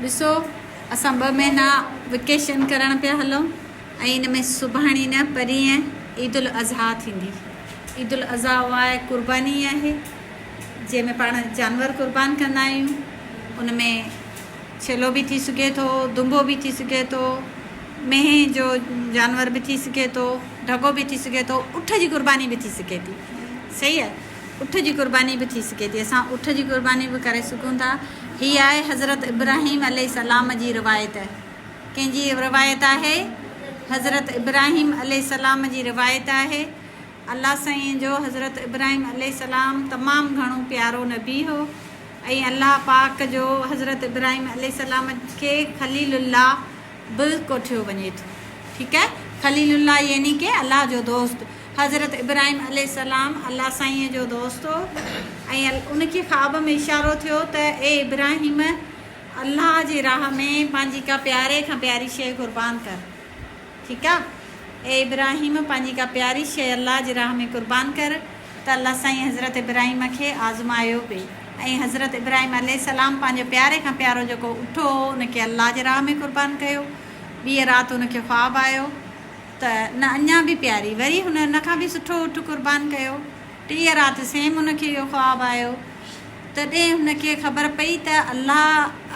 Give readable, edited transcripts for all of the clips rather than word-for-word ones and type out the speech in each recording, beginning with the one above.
ڏسو اسان ٻه مهينا وئڪيشن ڪرڻ پيا هلون ۽ ان ۾ سڀاڻي نه پرينء عيد الاضحيٰ ٿيندي. عيد الاضحيٰ اها آهي قرباني آهي جنهن ۾ پاڻ جانور قربان ڪندا آهيون. ان ۾ ڇيلو به ٿي سگهي ٿو، دنبو به ٿي سگهي ٿو، مينهن جو جانور به ٿي سگهي ٿو، ڍڳو به ٿي سگهي ٿو، اٺ جي قرباني به ٿي سگهي ٿي. صحيح آهي. اٺ جي قرباني به ٿي سگهي ٿي. اسان اٺ جي قرباني به ڪري سگهون ٿا. هي آهي حضرت ابراهيم عليه السلام جي روايت. ڪنهن جي روايت آهي؟ حضرت ابراهيم عليه السلام جي روايت آهي. الله سائين جو حضرت ابراهيم عليه السلام تمام گهڻو پيارو نبي هو ۽ الله پاڪ جو حضرت ابراهيم عليه السلام کي خليل الله به ڪوٺيو وڃي ٿو. ٺيڪ آهي. خليل الله يعني ڪي الله جو دوست. حضرت ابراهيم عليه السلام الله سائينء جو دوست هو ۽ ان کي خواب ۾ اشارو ٿيو ته اي ابراهيم! الله جي راهه ۾ پنهنجي ڪا پياري کان پياري شيء قربان ڪر. ٺيڪ آ. اي ابراهيم! پنهنجي ڪا پياري شيء الله جي راهه ۾ قربان ڪر ته الله سائين حضرت ابراهيم کي آزمايو به ۽ حضرت ابراهيم عليه السلام پنهنجو پياري کان پيارو جيڪو اٺ هو ان کي الله جي راهه ۾ قربان ڪيو. ٻيء رات ان کي خواب آيو. ته نه اڃا به پياري. وري هن ان کان به سٺو اٺ قربان ڪيو. ٽينء رات سيم هن کي اهو خواب آيو. تڏهن هن کي خبر پئي ته الله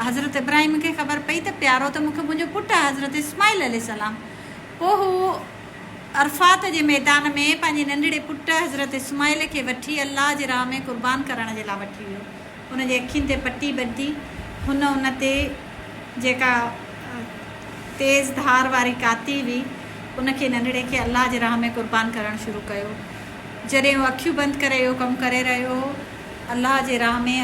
حضرت ابراهيم کي خبر پئي ته پيارو ته مون کي منهنجو پٽ آهي حضرت اسماعيل عليه السلام. پوء هو عرفات جي ميدان ۾ پنهنجي ننڍڙي پٽ حضرت اسماعيل کي وٺي الله جي راهه ۾ قربان ڪرڻ جي لاء وٺي ويو. ان جي اکين تي پٽي ٻڌي، هن ان تي جيڪا تيز ڌار واري ڪاتي هئي، ان کي ننڍڙي کي الله جي راهه ۾ قربان ڪرڻ شروع ڪيو. جڏهن هو اکيون بند ڪري اهو ڪم ڪري رهيو هو، الله جي راهه ۾.